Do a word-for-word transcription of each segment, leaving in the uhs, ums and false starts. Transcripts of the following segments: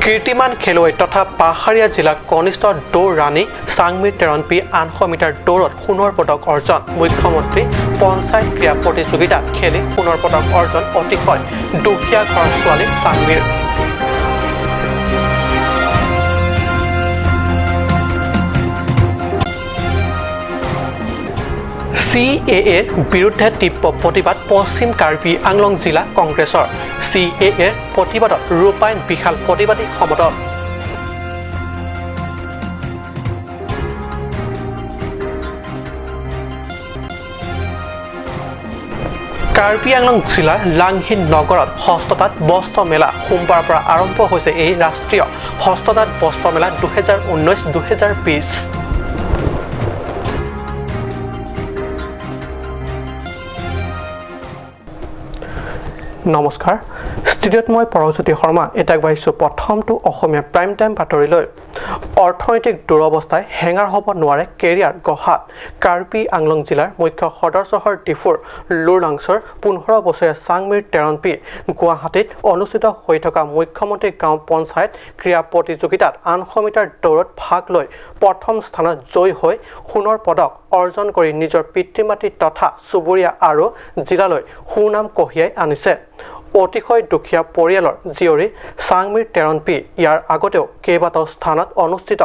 কীৰ্তিমান খেলুৱৈ তথা পাহাৰীয়া জিলাৰ কনিষ্ঠ দৌৰ ৰাণী চাংমিৰ তেৰণপী আঠশ মিটাৰ দৌৰত সোণৰ পদক অৰ্জন। মুখ্যমন্ত্ৰী পঞ্চায়ত ক্ৰীড়া প্ৰতিযোগিতাত খেলি সোণৰ পদক অৰ্জন অতিশয় দুখীয়া ঘৰৰ ছোৱালী চাংমিৰ। চি এ এৰ বিৰুদ্ধে তীব্ৰ প্ৰতিবাদ পশ্চিম কাৰ্বি আংলং জিলা কংগ্ৰেছৰ। চি এ এৰ প্ৰতিবাদত ৰূপায়ণ বিশাল প্ৰতিবাদী সমদল। কাৰ্বি আংলং জিলাৰ লাংহিন নগৰত হস্ততাঁত বস্ত্ৰ মেলা। সোমবাৰৰ পৰা আৰম্ভ হৈছে এই ৰাষ্ট্ৰীয় হস্ততাঁত বস্ত্ৰ মেলা দুহেজাৰ ঊনৈশ দুহেজাৰ বিশ। নমস্কাৰ, ষ্টুডিঅ'ত মই পৰশজ্যোতি শৰ্মা। এতিয়া আগবাঢ়িছো প্ৰথমটো অসমীয়া প্ৰাইম টাইম বাতৰিলৈ। অৰ্থনৈতিক দুৰৱস্থাই হেঙাৰ হ'ব নোৱাৰে কেৰিয়াৰ গঢ়াত। কাৰ্বি আংলং জিলাৰ মুখ্য সদৰ চহৰ ডিফুৰ লুৰলাংচৰ পোন্ধৰ বছৰীয়া চাংমিৰ তেৰণপী গুৱাহাটীত অনুষ্ঠিত হৈ থকা মুখ্যমন্ত্ৰী গাঁও পঞ্চায়ত ক্ৰীড়া প্ৰতিযোগিতাত আঠশ মিটাৰ দৌৰত ভাগ লৈ প্ৰথম স্থানত জয়ী হৈ সোণৰ পদক অৰ্জন কৰি নিজৰ পিতৃ মাতৃ তথা চুবুৰীয়া আৰু জিলালৈ সুনাম কঢ়িয়াই আনিছে। অতিশয় দুখীয়া পৰিয়ালৰ জীয়ৰী চাংমিৰ তেৰণপী ইয়াৰ আগতেও কেইবাটাও স্থানত অনুষ্ঠিত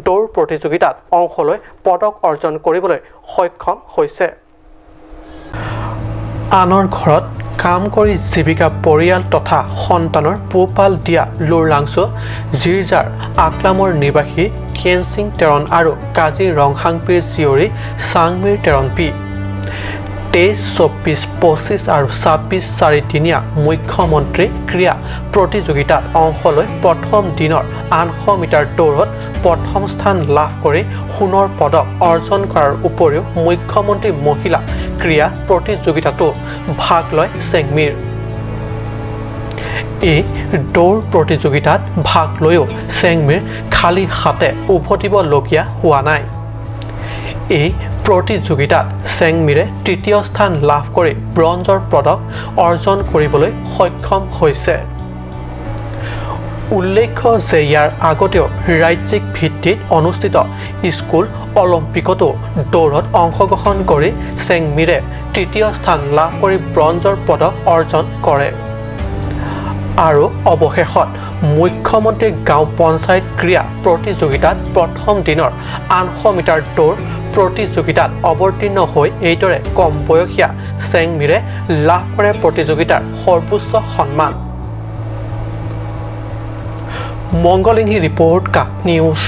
দৌৰ প্ৰতিযোগিতাত অংশ লৈ পদক অৰ্জন কৰিবলৈ সক্ষম হৈছে। আনৰ ঘৰত কাম কৰি জীৱিকা পৰিয়াল তথা সন্তানৰ পোহপাল দিয়া লুৰলাংচু জিৰ্জাৰ আকলামৰ নিবাসী কেনসিং তেৰণ আৰু কাজি ৰংহাংপিৰ জীয়ৰী চাংমিৰ তেৰণপী। তেইছ, চৌব্বিছ, পঁচিছ আৰু ছাব্বিছ চাৰিদিনীয়া মুখ্যমন্ত্ৰী ক্ৰীড়া প্ৰতিযোগিতাত অংশ লৈ প্ৰথম দিনৰ আঠশ মিটাৰ দৌৰত প্ৰথম স্থান লাভ কৰি সোণৰ পদক অৰ্জন কৰাৰ উপৰিও মুখ্যমন্ত্ৰী মহিলা ক্ৰীড়া প্ৰতিযোগিতাতো ভাগ লয় চেংমিৰ। এই দৌৰ প্ৰতিযোগিতাত ভাগ লৈও চেংমিৰ খালী হাতে উভতিবলগীয়া হোৱা নাই। এই প্ৰতিযোগিতাত চেংমিৰে তৃতীয় স্থান লাভ কৰি ব্ৰঞ্জৰ পদক অৰ্জন কৰিবলৈ সক্ষম হৈছে। উল্লেখ্য যে ইয়াৰ আগতেও ৰাজ্যিক ভিত্তিত অনুষ্ঠিত স্কুল অলিম্পিকতো দৌৰত অংশগ্ৰহণ কৰি চেংমিৰে তৃতীয় স্থান লাভ কৰি ব্ৰঞ্জৰ পদক অৰ্জন কৰে। আৰু অৱশেষত মুখ্যমন্ত্ৰী গাঁও পঞ্চায়ত ক্ৰীড়া প্ৰতিযোগিতাত প্ৰথম দিনৰ আঠশ মিটাৰ দৌৰ প্ৰতিযোগিতাত অৱতীৰ্ণ হৈ এইদৰে কম বয়সীয়া চেংমিৰে লাভ কৰে প্ৰতিযোগিতাৰ সৰ্বোচ্চ সন্মান। মংগল ইংহি ৰিপৰ্ট, কাক নিউজ।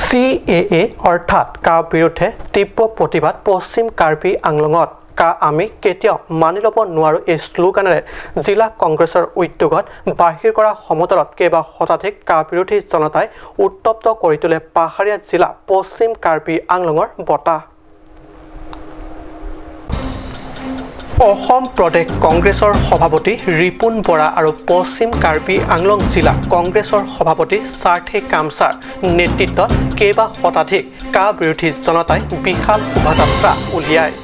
চি এ এ অৰ্থাৎ কা বিৰুদ্ধে তীব্ৰ প্ৰতিবাদ পশ্চিম কাৰ্বি আংলঙত। কা আমি কেতিয়াও মানি ল'ব নোৱাৰো এই শ্লোগানেৰে জিলা কংগ্ৰেছৰ উদ্যোগত বাহিৰ কৰা সমদলত কেইবা শতাধিক কা বিৰোধী জনতাই উত্তপ্ত কৰি তোলে পাহাৰীয়া জিলা পশ্চিম কাৰ্বি আংলঙৰ বতাহ। অসম প্ৰদেশ কংগ্ৰেছৰ সভাপতি ৰিপুণ বৰা আৰু পশ্চিম কাৰ্বি আংলং জিলা কংগ্ৰেছৰ সভাপতি সাৰ্থে কামছাৰ নেতৃত্বত কেইবা শতাধিক কা বিৰোধী জনতাই বিশাল শোভাযাত্ৰা উলিয়ায়।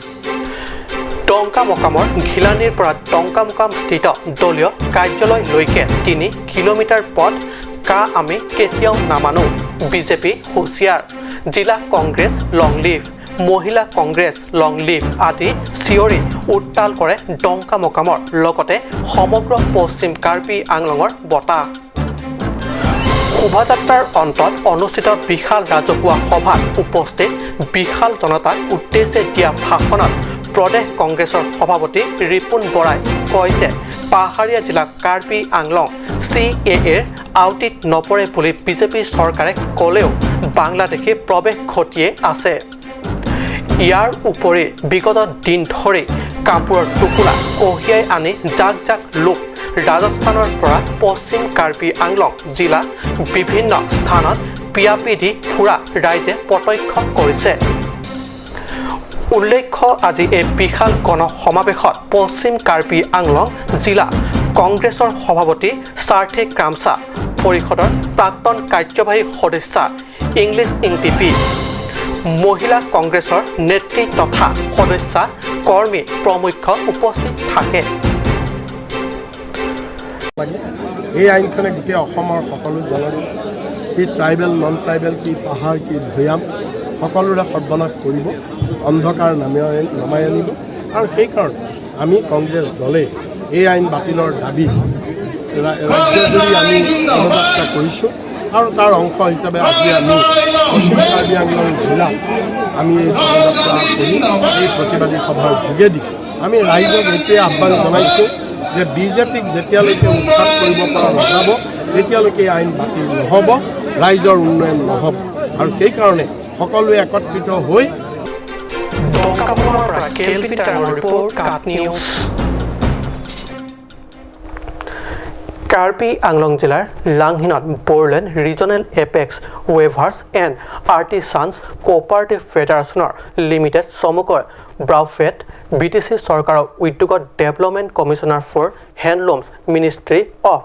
ডংকা মকামৰ ঘিলানিৰ পৰা ডংকা মকাম স্থিত দলীয় কাৰ্যালয়লৈকে তিনি কিলোমিটাৰ পথ। কা আমি কেতিয়াও নামানো, বিজেপি হুঁচিয়াৰ, জিলা কংগ্ৰেছ লং লিভ, মহিলা কংগ্ৰেছ লং লিভ আদি চিঞৰি উত্তাল কৰে ডংকা মকামৰ লগতে সমগ্ৰ পশ্চিম কাৰ্বি আংলঙৰ বতাহ। শোভাযাত্ৰাৰ অন্তত অনুষ্ঠিত বিশাল ৰাজহুৱা সভাত উপস্থিত বিশাল জনতাক উদ্দেশ্যে দিয়া ভাষণত প্ৰদেশ কংগ্ৰেছৰ সভাপতি ৰিপুণ বৰাই কয় যে পাহাৰীয়া জিলা কাৰ্বি আংলং চি এ এৰ আওতিত নপৰে বুলি বিজেপি চৰকাৰে ক'লেও বাংলাদেশী প্ৰৱেশ ঘটিয়ে আছে। ইয়াৰ উপৰি বিগত দিন ধৰি কাপোৰৰ টোপোলা কঢ়িয়াই আনি জাক জাক লোক ৰাজস্থানৰ পৰা পশ্চিম কাৰ্বি আংলং জিলা বিভিন্ন স্থানত পিয়াপি দি ফুৰা ৰাইজে প্ৰত্যক্ষ কৰিছে। উল্লেখ্য, আজি এই বিশাল গণ সমাৱেশত পশ্চিম কাৰ্বি আংলং জিলা কংগ্ৰেছৰ সভাপতি সাৰ্থে ক্ৰামছা, পৰিষদৰ প্ৰাক্তন কাৰ্যবাহী সদস্যা ইংলিছ ইংটিপি, মহিলা কংগ্ৰেছৰ নেত্ৰী তথা সদস্যা কৰ্মী প্ৰমুখ্য উপস্থিত থাকে। এই আইনখনে গোটেই অসমৰ সকলো জনগণ, কি ট্ৰাইবেল, নন ট্ৰাইবেল, কি পাহাৰ, কি ভৈয়াম, সকলোৰে সৰ্বনাশ কৰিব, অন্ধকাৰ নামে, নামাই আনিব। আৰু সেইকাৰণে আমি কংগ্ৰেছ দলে এই আইন বাতিলৰ দাবী ৰা-, ৰাজ্যজুৰি আমি পদযাত্ৰা কৰিছোঁ। আৰু তাৰ অংশ হিচাপে আজি আমি পশ্চিম কাৰ্বি আংলং জিলাত আমি এই পদযাত্ৰা কৰি এই প্ৰতিবাদী সভাৰ যোগেদি আমি ৰাইজক এইটোৱে আহ্বান জনাইছোঁ যে বিজেপিক যেতিয়ালৈকে উৎখাত কৰিব পৰা নাযাব, তেতিয়ালৈকে এই আইন বাতিল নহ'ব, ৰাইজৰ উন্নয়ন নহ'ব। আৰু সেইকাৰণে সকলোৱে একত্ৰিত হৈ Bongkabong-or para Kelvin Terangor report, KAT News. Karbi Anglong জিলাৰ লাংহিনত Bodoland regional apex weavers and artisans cooperative ফেডাৰেশ্যনৰ লিমিটেড চমুকৈ ব্ৰাউফেড বি টি চি চৰকাৰৰ উদ্যোগত development commissioner for handlooms, ministry of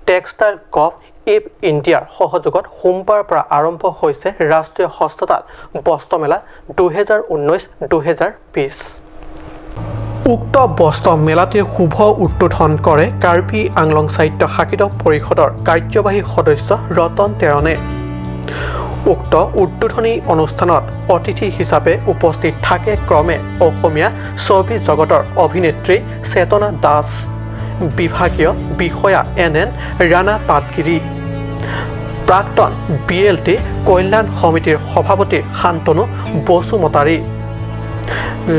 textile, gov of ইণ্ডিয়াৰ সহযোগত সোমবাৰৰ পৰা আৰম্ভ হৈছে ৰাষ্ট্ৰীয় হস্ততাঁত বস্ত্ৰমেলা দুহেজাৰ ঊনৈশ দুহেজাৰ বিশ। উক্ত বস্ত্ৰমেলাটিৰ শুভ উদ্বোধন কৰে কাৰ্বি আংলং স্বায়ত্তশাসিত পৰিষদৰ কাৰ্যবাহী সদস্য ৰতন তেৰণে। উক্ত উদ্বোধনী অনুষ্ঠানত অতিথি হিচাপে উপস্থিত থাকে ক্ৰমে অসমীয়া ছবি জগতৰ অভিনেত্ৰী চেতনা দাস, বিভাগীয় বিষয়া এন এন ৰাণা পাটগিৰি, প্ৰাক্তন বি এল টি কল্যাণ সমিতিৰ সভাপতি শান্তনু বসুমতাৰী,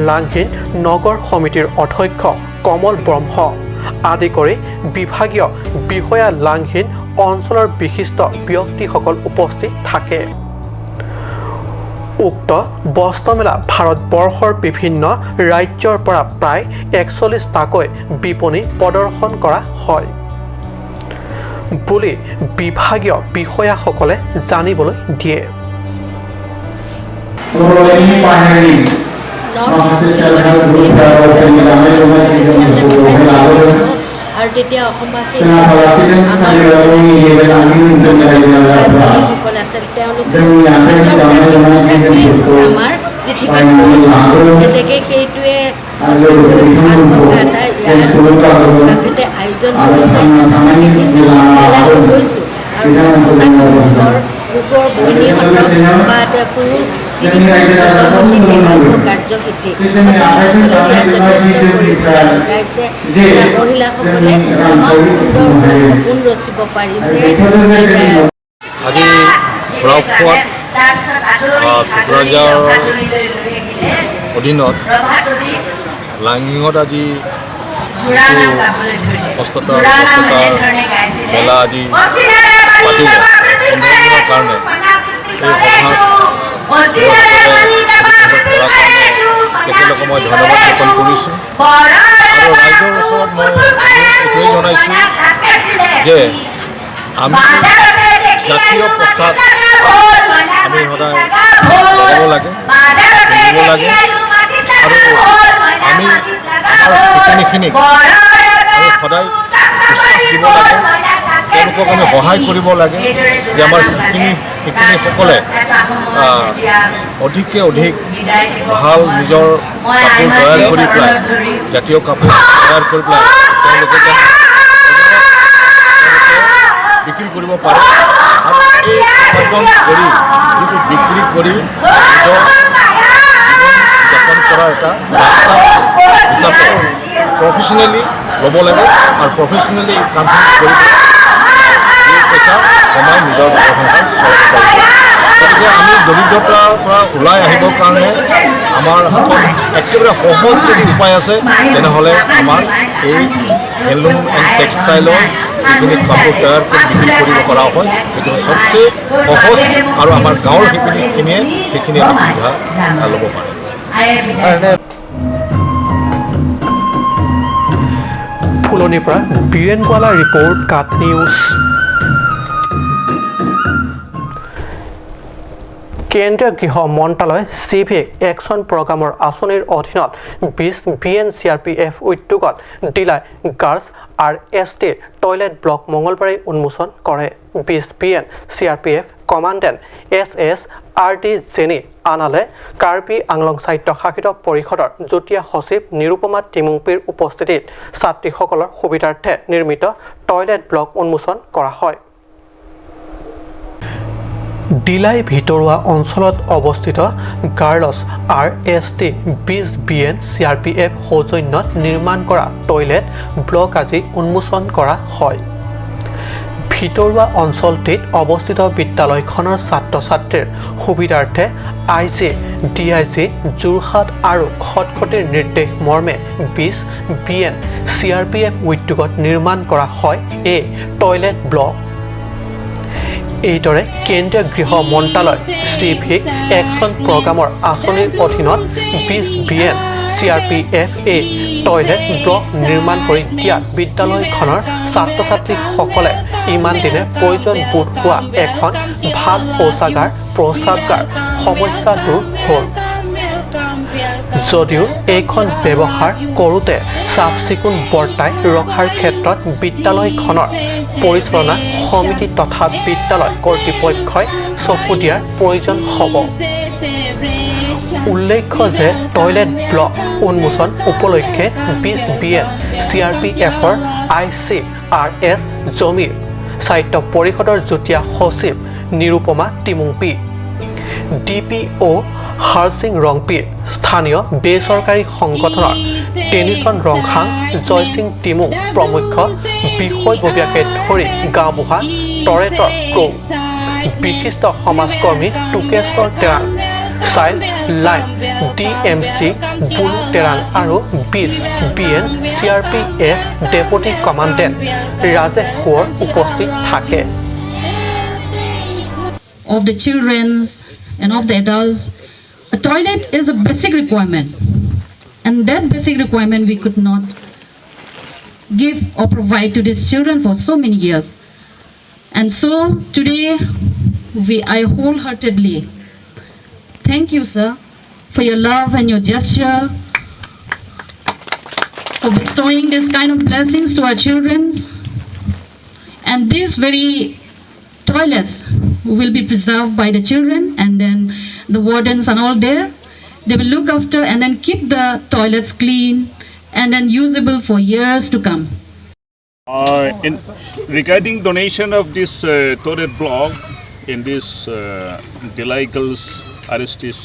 লাংহিন নগৰ সমিতিৰ অধ্যক্ষ কমল ব্ৰহ্ম আদি কৰি বিভাগীয় বিষয়া, লাংহিন অঞ্চলৰ বিশিষ্ট ব্যক্তিসকল উপস্থিত থাকে। উক্ত বস্ত্ৰমেলা ভাৰতবৰ্ষৰ বিভিন্ন ৰাজ্যৰ পৰা প্ৰায় একচল্লিশটাকৈ বিপণী প্ৰদৰ্শন কৰা হয় বুলি বিভাগীয় বিষয়াসকলে জানিবলৈ দিয়ে। Overall, any pioneering North East Constitutional Health Group Federation is available in the Constitutional Health Group. আৰু তেতিয়া অসমবাসী সকল আছিল, তেওঁলোকে নিজৰ জাতীয় পোচাক পিন্ধি আহিছে, আমাৰ পৃথিৱীত কৰিছে। গতিকে সেইটোৱে সঁচাকৈ আগবঢ়া এটা ইয়াৰ আগতে আয়োজন কৰিছে। আমি মেলালৈ গৈছোঁ আৰু পোচাক লোকৰ বৈনীসকলক বা পুৰুষ গিৰিসকলক কাৰ্যসূচী যথেষ্ট পৰিমাণে যোগাইছে। মহিলাসকলে ইমান সুন্দৰকৈ সপোন ৰচিব পাৰিছে। আজি ব্ৰাউফেড, আহ, কোকৰাঝাৰৰ অধীনত লাংহিঙত আজি যিটো হস্ততাঁত, হস্ততাঁতৰ মেলা আজি পাতিলে, উন্নয়নৰ কাৰণে এই সভাত তেখেতলোকক মই ধন্যবাদ জ্ঞাপন কৰিছোঁ। আৰু ৰাইজৰ ওচৰত মই এইটোৱে জনাইছোঁ যে আমি জাতীয় পোচাক আমি সদায় লগাব লাগে, পিন্ধিব লাগে। আৰু আমি আমাৰ শিপিনীখিনিক আমি সদায় উৎসাহ দিব লাগে, তেওঁলোকক আমি সহায় কৰিব লাগে যে আমাৰ শিপিনী, শিপিনীসকলে, আহ, অধিককে অধিক ভাল নিজৰ কাপোৰ তৈয়াৰ কৰি পেলাই, জাতীয় কাপোৰ তৈয়াৰ কৰি পেলাই তেওঁলোকে যেন বিক্ৰী কৰিব পাৰে। আৰু এই উপাৰ্জন কৰি, যিটো বিক্ৰী কৰি নিজৰ জীৱন যাপন কৰাৰ এটা ৰাস্তা হিচাপে প্ৰফেচনেলি ল'ব লাগে আৰু প্ৰফেচনেলি এই কামখিনি কৰি পেলাই এই পইচা কমাই নিজৰ ঘৰ সংসাৰ চলাব পাৰিব। গতিকে আমি দৰিদ্ৰতাৰ পৰা ওলাই আহিবৰ কাৰণে আমাৰ হাতত একেবাৰে সহজ যদি উপায় আছে, তেনেহ'লে আমাৰ এই হেণ্ডলুম এণ্ড টেক্সটাইলৰ যিখিনি কাপোৰ তৈয়াৰ কৰি বিক্ৰী কৰিব পৰা হয়, সেইটো চবচে সহজ আৰু আমাৰ গাঁৱৰ শিপিনীখিনিয়ে সেইখিনি এটা সুবিধা ল'ব পাৰে। ফুলনিৰ পৰা বীৰেণ গোৱালাৰ ৰিপৰ্ট, কাট নিউজ। কেন্দ্ৰীয় গৃহ মন্ত্ৰালয় চিভিক একশ্যন প্ৰগ্ৰামৰ আঁচনিৰ অধীনত বিছ B N C R P F উদ্যোগত Dilai girls R S T toilet block মঙলবাৰে উন্মোচন কৰে। বিছ B N C R P F commandant S S R D Jeni আনালে কাৰ্বি আংলং স্বায়ত্তশাসিত পৰিষদৰ যুটীয়া সচিব নিৰুপমা টিমুংপিৰ উপস্থিতিত ছাত্ৰীসকলৰ সুবিধাৰ্থে নিৰ্মিত টয়লেট ব্লক উন্মোচন কৰা হয়। ডিলাই ভিতৰুৱা অঞ্চলত অৱস্থিত গাৰ্লছ আৰ এছ টি বিছ B N C R P F সৌজন্যত নিৰ্মাণ কৰা টয়লেট ব্লক আজি উন্মোচন কৰা হয়। ভিতৰুৱা অঞ্চলটিত অৱস্থিত বিদ্যালয়খনৰ ছাত্ৰ ছাত্ৰীৰ সুবিধাৰ্থে I G, D I G, Jorhat আৰু খটখটিৰ নিৰ্দেশ মৰ্মে বিছ B N C R P F উদ্যোগত নিৰ্মাণ কৰা হয় এই টয়লেট ব্লক। এইদৰে কেন্দ্ৰীয় গৃহ মন্ত্ৰালয় চিভিক একশ্যন প্ৰগ্ৰামৰ আঁচনিৰ অধীনত বিছ B N C R P F এ টয়লেট ব্লক নিৰ্মাণ কৰি দিয়াত বিদ্যালয়খনৰ ছাত্ৰ ছাত্ৰীসকলে ইমান দিনে প্ৰয়োজন বোধ হোৱা এখন ভাল শৌচাগাৰ, প্ৰস্ৰাৱগাৰ সমস্যা দূৰ হ'ল। যদিও এইখন ব্যৱহাৰ কৰোঁতে চাফ চিকুণ বৰ্তাই ৰখাৰ ক্ষেত্ৰত বিদ্যালয়খনৰ পৰিচালনা সমিতি তথা বিদ্যালয় কৰ্তৃপক্ষই চকু দিয়াৰ প্ৰয়োজন হ'ব। উল্লেখ্য যে টয়লেট ব্লক উন্মোচন উপলক্ষে বিছ B N C R P এফৰ আই চি আৰ এছ জমিৰ স্বায়ত্ত পৰিষদৰ যুটীয়া সচিব Nirupama Timungpi, D P O' Harsing Rongpi, স্থানীয় বেচৰকাৰী সংগঠনৰ টেনিচন ৰংহাং, জয়সিং টিমুং প্ৰমুখ্য বিষয়ববীয়াকে ধৰি গাঁওবুঢ়া তৰেতৰ ক্ৰৌ, বিশিষ্ট সমাজকৰ্মী Tukeswar Terang, child line D M C Bulu Terang আৰু বিছ B N C R P F deputy commandant Rajesh Konwar উপস্থিত থাকে। Of the children's and of the adults, a toilet is a basic requirement, and that basic requirement we could not give or provide to these children for so many years. And so today, we, I wholeheartedly thank you, sir, for your love and your gesture, for bestowing this kind of blessings to our children. And these very toilets will be preserved by the children, and then the wardens and all there. They will look after and then keep the toilets clean and then usable for years to come. Uh, in, regarding donation of this uh, toilet block in this uh, Dillai Girls R S T C,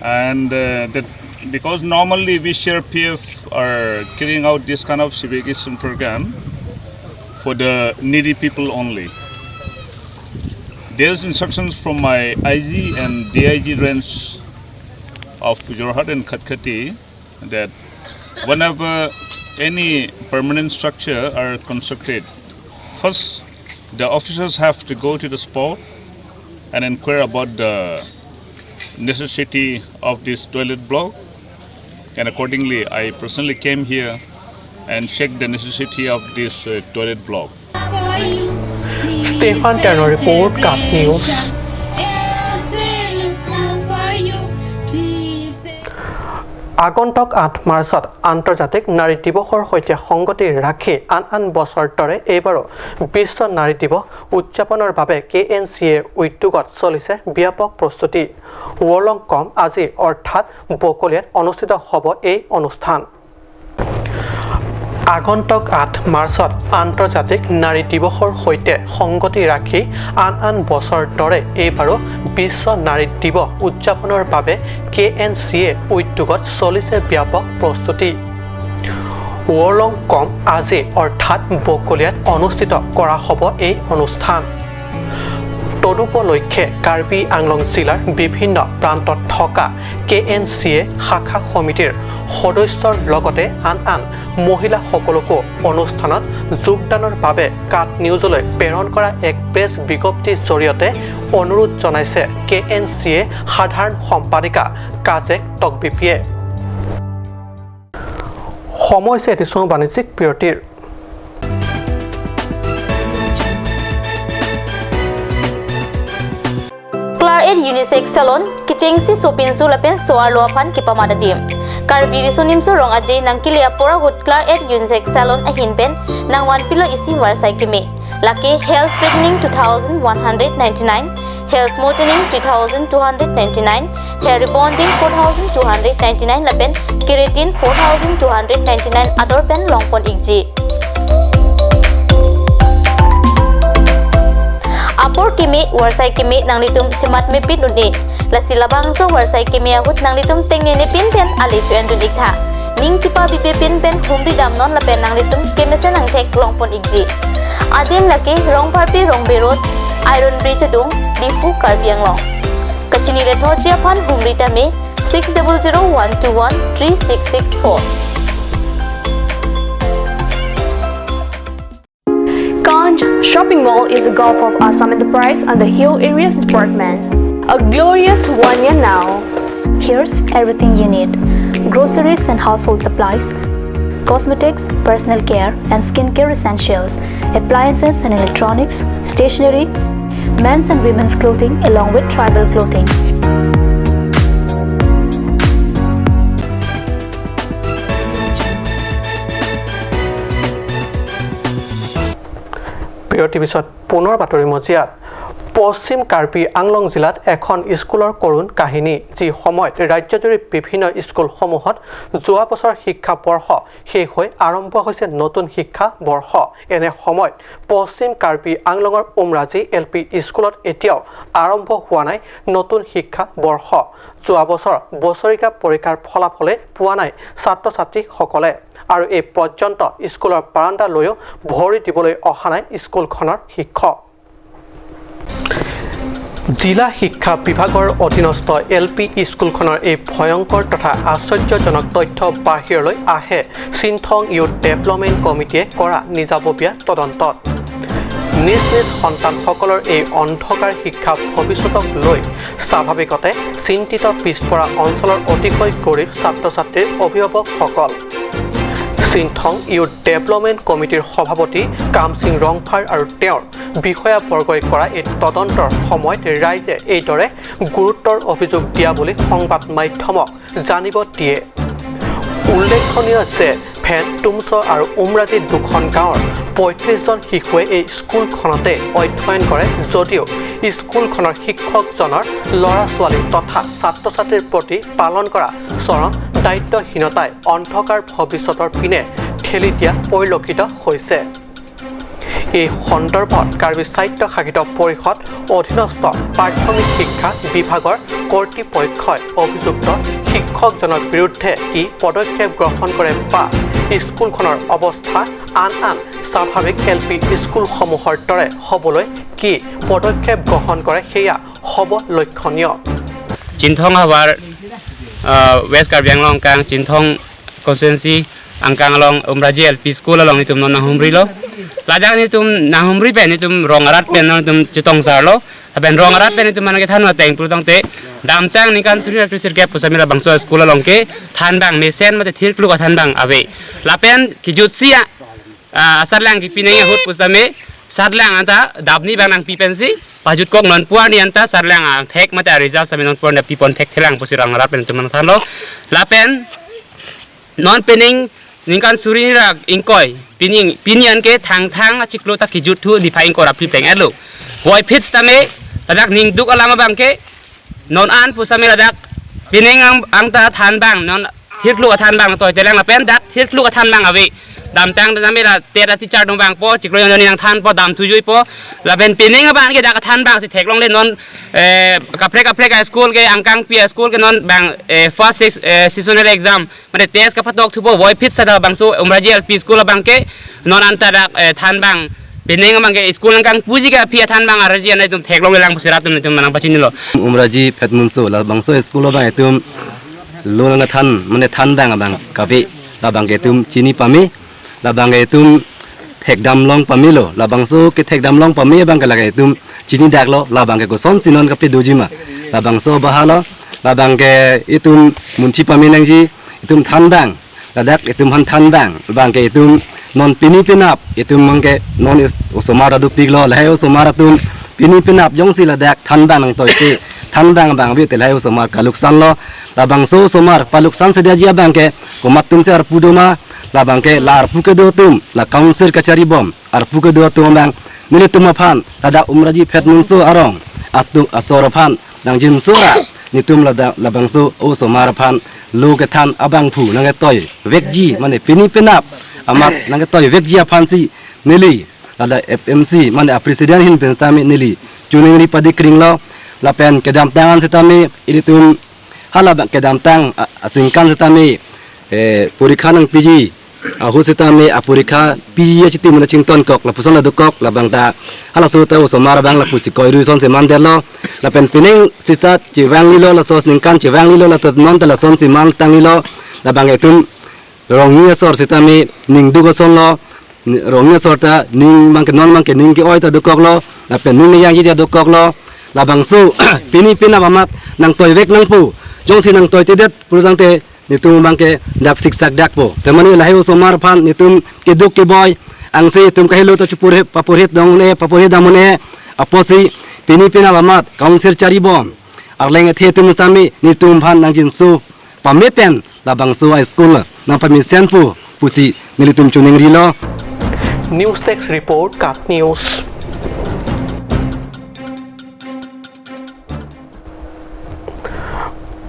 and uh, that because normally we C R P F are carrying out this kind of civic action program for the needy people only. There's instructions from my I G and D I G range of Jorhat and Khatkhati that whenever any permanent structure are constructed, first the officers have to go to the spot and inquire about the necessity of this toilet block, and accordingly I personally came here and checked the necessity of this uh, toilet block. Stefan টেনৰ report, cut news. আগন্তুক আঠ মাৰ্চত আন্তৰ্জাতিক নাৰী দিৱসৰ সৈতে সংগতি ৰাখি আন আন বছৰ দৰে এইবাৰো বিশ্ব নাৰী দিৱস উদযাপনৰ বাবে কে এন চি এৰ উদ্যোগত চলিছে ব্যাপক প্ৰস্তুতি। ৱৰ্লং কম আজি অৰ্থাৎ বকলিয়াত অনুষ্ঠিত হ'ব এই অনুষ্ঠান। আগন্তুক আঠ মাৰ্চত আন্তৰ্জাতিক নাৰী দিৱসৰ সৈতে সংগতি ৰাখি আন আন বছৰ দৰে এইবাৰো বিশ্ব নাৰী দিৱস উদযাপনৰ বাবে কে এন চি এ উদ্যোগত চলিছে ব্যাপক প্ৰস্তুতি। ৱৰ্লং কম আজি অৰ্থাৎ বকলিয়াত অনুষ্ঠিত কৰা হ'ব এই অনুষ্ঠান। তদুপলক্ষে কাৰ্বি আংলং জিলাৰ বিভিন্ন প্ৰান্তত থকা কে এন চি এ শাখা সমিতিৰ সদস্যৰ লগতে আন আন মহিলাসকলকো অনুষ্ঠানত যোগদানৰ বাবে কাট নিউজলৈ প্ৰেৰণ কৰা এক প্ৰেছ বিজ্ঞপ্তিৰ জৰিয়তে অনুৰোধ জনাইছে কে এন চি এ সাধাৰণ সম্পাদিকা কাজেক তকবিপিয়ে। সময় হৈছে এটি চমু বাণিজ্যিক বিৰতিৰ। ক্লাৰ At Unisex Salon, kechengsi sopinso lapen so-arlo aphan kepamat adim. Karbi Riso Nimso Rong Aje nangkele apor ahut Claire at Unisex Salon ahin pen nangvanpilo isi varsai keme. Lake hair straightening two thousand one hundred ninety-nine, hair smoothening three thousand two hundred ninety-nine, hair rebonding four thousand two hundred ninety-nine lapen keratin four thousand two hundred ninety-nine ador pen longpon ikji. Apor keme, varsai keme nanglitum chematmepin un-e. Lasi labangso varsai keme ahut nanglitum tengnene pin pen ale cho-endun iktha. Ning chepabibe pin pen humri damnon lapen nanglitum kemesen angthek longpon ikji. Adim lake Rongpharpi Rongbe Road, Iron Bridge adung, Diphu, Karbi Anglong. Kachini lethotji aphan humri tame six double zero one two one three six six four. Kanj Shopping Mall is a gulf of Assam Enterprise and the Hill Areas Department. A glorious one year now. Here's everything you need: groceries and household supplies, cosmetics, personal care and skincare essentials, appliances and electronics, stationery, men's and women's clothing along with tribal clothing. প্ৰিয় টিভি চাওক, পুনৰ বাতৰি মজিয়াত। পশ্চিম কাৰ্বি আংলং জিলাত এখন স্কুলৰ কৰুণ কাহিনী। যি সময়ত ৰাজ্যজুৰি বিভিন্ন স্কুলসমূহত যোৱা বছৰ শিক্ষাবৰ্ষ শেষ হৈ আৰম্ভ হৈছে নতুন শিক্ষাবৰ্ষ, এনে সময়ত পশ্চিম কাৰ্বি আংলঙৰ উমৰাজী এল পি স্কুলত এতিয়াও আৰম্ভ হোৱা নাই নতুন শিক্ষাবৰ্ষ। যোৱা বছৰ বছৰীয়া পৰীক্ষাৰ ফলাফলে পোৱা নাই ছাত্ৰ-ছাত্ৰীসকলে আৰু এই পৰ্যন্ত স্কুলৰ বাৰাণ্ডালৈও ভৰি দিবলৈ অহা নাই স্কুলখনৰ শিক্ষক। জিলা শিক্ষা বিভাগৰ অধীনস্থ এল পি স্কুলখনৰ এই ভয়ংকৰ তথা আশ্চৰ্যজনক তথ্য বাহিৰলৈ আহে চিনথং ইউথ ডেভেলপমেণ্ট কমিটিয়ে কৰা নিজাববীয়া তদন্তত। নিজ নিজ সন্তানসকলৰ এই অন্ধকাৰ শিক্ষা ভৱিষ্যতক লৈ স্বাভাৱিকতে চিন্তিত পিছপৰা অঞ্চলৰ অতিকৈ গৰীব ছাত্ৰ-ছাত্ৰীৰ অভিভাৱকসকল। চিনথং ইউথ ডেভেলপমেণ্ট কমিটিৰ সভাপতি কামসিং ৰংফাৰ আৰু তেওঁৰ বিষয়াবৰ্গই কৰা এই তদন্তৰ সময়ত ৰাইজে এইদৰে গুৰুতৰ অভিযোগ দিয়া বুলি সংবাদ মাধ্যমক জানিব দিয়ে। উল্লেখনীয় যে ভেন, টুমচ আৰু উমৰাজী দুখন গাঁৱৰ পঁয়ত্ৰিশ জন শিশুৱে এই স্কুলখনতে অধ্যয়ন কৰে যদিও স্কুলখনৰ শিক্ষকজনৰ ল'ৰা-ছোৱালী তথা ছাত্ৰ-ছাত্ৰীৰ প্ৰতি পালন কৰা চৰম দায়িত্বহীনতাই অন্ধকাৰ ভৱিষ্যতৰ পিনে ঠেলি দিয়া পৰিলক্ষিত হৈছে। এই সন্দৰ্ভত কাৰ্বি স্বায়ত্তশাসিত পৰিষদ অধীনস্থ প্ৰাথমিক শিক্ষা বিভাগৰ কৰ্তৃপক্ষই অভিযুক্ত শিক্ষকজনৰ বিৰুদ্ধে কি পদক্ষেপ গ্ৰহণ কৰে বা স্কুলখনৰ অৱস্থা আন আন স্বাভাৱিক এল পি স্কুলসমূহৰ দৰে হ'বলৈ কি পদক্ষেপ গ্ৰহণ কৰে, সেয়া হ'ব লক্ষণীয়। Chinthong havar, ah, West Karbi Anglong angkang Chinthong constituency angkang along Umraji L P School along netum non nanghumrilo. Ladak netum nanghumri pen netum rong arat pen non netum chetongsarlo. Lapen rong arat pen netum mane kethan ateng pulotangte damtang ningkan suri ra sirkep pusitame labangso school along ke thanbang mesen mate thirkluk athanbang ave. Lapen kejutsi a, ah, asarlang kepineng ahut pusitame sarlang anta dapni bang nangpi pensi pajutkok, non pu arni anta sarlang angthek mate a-result sitame non pu arni piponthekthelang pusi rong arat pen netum nangthanlo. Lapen non pining ningkan suri ra ingkoi, pining, pini anke Thangthang achiklo ta kejut thu niphai ingkoi ra phli pleng-etlo. Voiphit sitame ladak ningduk alam abang ke non an pusitame ladak pining ang, angta thanbang non thirkluk athanbang toitelang lapen dak thirkluk athanbang ave. Damtang damela tera teacher dong bangpo, chiklo jonni nangthanpo, dam thujuipo. Lapen pining abang ke dak athanbang si theklongle non, eh, kaprek kaprek a-school ke angkangpi a-school ke non bang, eh, first ses-, eh, sessional exam mane test kapatok thupo, voiphit sita labangso Umraji L P School abang ke non anta dak, eh, thanbang pining abang ke school angkang puji ke aphi athanbang arji anai netum theklonglelang pusi rat netum nangpachinilo. Umraji Phetmunso labangso school abang etum lo nangthan mane thanbang abang kave, labang ke etum chini pame, labang ke etum thekdam long pamelo, labangso kethekdam long pame abang ke lake etum chinidaklo, labang ke kosonsi non kape dojima, labangso bahalo, labang ke etum munthi pame nangji, etum thanbang, ladak etum han thanbang, labang ke etum non pini penap, etum abang ke non is-, osomar adupiklo, lahai osomar atum pini penap jongsi ladak thanbang nangtoite, thanbang abang abite lahai osomar kaluksan lo. Labangso osomar paluksan sedaji abang ke komat atumsi arpu doma, labang ke la arpu kedo atum, la council kachari bom arpu kedo atum abang nelitum aphan ladak Umraji Phet Munso arong atum asor aphan nangjinso ra nelitum ladak labangso osomar aphan lo kethan abangphu nangketoi vekji, mane pini penap amat nangketoi vekji aphansi neli ladak F M C mane a president ahin pen setame neli choningri padi kring lo. Lapen kedamtang an setame ilitum hala kedamtang a-, aningkan setame, eh, porikha nangpiji ahut setame aporikha piji achitim nangchington kok lapuson la dokok, labang ta halaso ta osomar abang lapusi koirui asonsi mandetlo. Lapen pining sita chevangli lo, laso aningkan chevangli lo, laso non ta lasonsi mantangli lo. Labang itum Rongni asor setame ning duk ason lo. Ni-, Rongni asor ta ning abang ke non abang ke ning ke-oi ta dokok lo, lapen ning meyangji ta dokok lo. Labangso pini penap amat nangtoi vek nangpo. Jongsi nangtoitedet pulotangte nelitum abang ke dap siksak dakpo. Temani lahai osomar aphan nelitum keduk keboi angse itum kahelo ta chupurhep, papurhep dong un-e, papurhep dam un-e. Apotsi pini penap amat council chari bom arleng ethe atum setame nelitum aphan nangjinso pame pen labangso a school nangpamesenpo pusi nelitum choningri lo. News Desk Report, KAT News.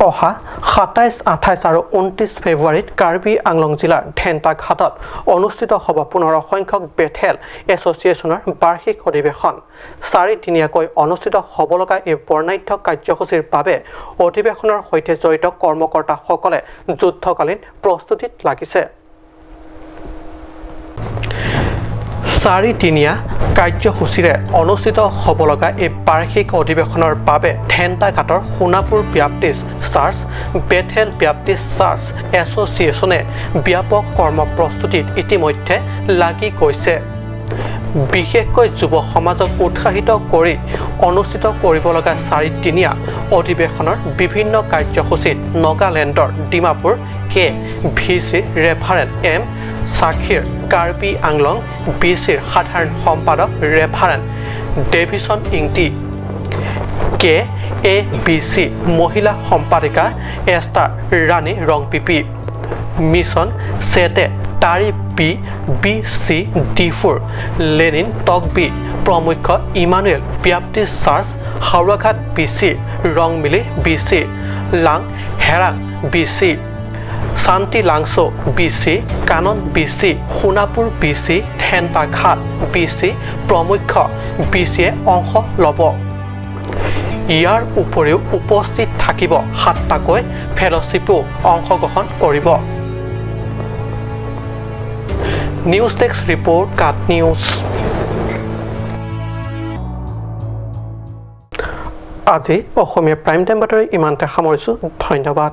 অহা সাতাইছ, আঠাইছ আৰু ঊনত্ৰিছ ফেব্ৰুৱাৰীত কাৰ্বি আংলং জিলাৰ ধেন্তাঘাটত অনুষ্ঠিত হ'ব পোন্ধৰ সংখ্যক বেথেল এছ'চিয়েশ্যনৰ বাৰ্ষিক অধিৱেশন। চাৰিদিনীয়াকৈ অনুষ্ঠিত হ'ব লগা এই বৰ্ণাঢ্য কাৰ্যসূচীৰ বাবে অধিৱেশনৰ সৈতে জড়িত কৰ্মকৰ্তাসকলে যুদ্ধকালীন প্ৰস্তুতিত লাগিছে। চাৰিদিনীয়া কাৰ্যসূচীৰে অনুষ্ঠিত হ'ব লগা এই বাৰ্ষিক অধিৱেশনৰ বাবে ধেন্তাঘাটৰ সোণাপুৰ ব্যাপটিষ্ট চাৰ্চ, বেথেল ব্যাপটিষ্ট চাৰ্চ এছ'চিয়েশ্যনে ব্যাপক কৰ্ম প্ৰস্তুতিত ইতিমধ্যে লাগি গৈছে। বিশেষকৈ যুৱ সমাজক উৎসাহিত কৰি অনুষ্ঠিত কৰিব লগা চাৰিদিনীয়া অধিৱেশনৰ বিভিন্ন কাৰ্যসূচীত নগালেণ্ডৰ ডিমাপুৰ কে ভি চিৰ reverend M Sakhir, Karbi Anglong B চিৰ সাধাৰণ সম্পাদক reverend Davidson Ingti, K A B C মহিলা সম্পাদিকা এষ্টাৰ ৰাণী ৰংপিপি, মিছন ছেতে তাৰি বি বি চি ডিফুৰ লেনিন তকবি, প্ৰমুখ্য Emmanuel baptist church Howraghat B C, Rongmili B C, Lang Herang B C, Shanti Langso' B C, Kanan B C, Sonapur B C, Dhentaghat B C প্ৰমুখ্য বি চিয়ে অংশ ল'ব। ইয়াৰ উপৰিও উপস্থিত থাকিব সাতটাকৈ ফেল'শ্বিপো অংশগ্ৰহণ কৰিব। News desk report, cut news. আজি অসমীয়া প্ৰাইম টাইম বাতৰি ইমানতে সামৰিছোঁ। ধন্যবাদ।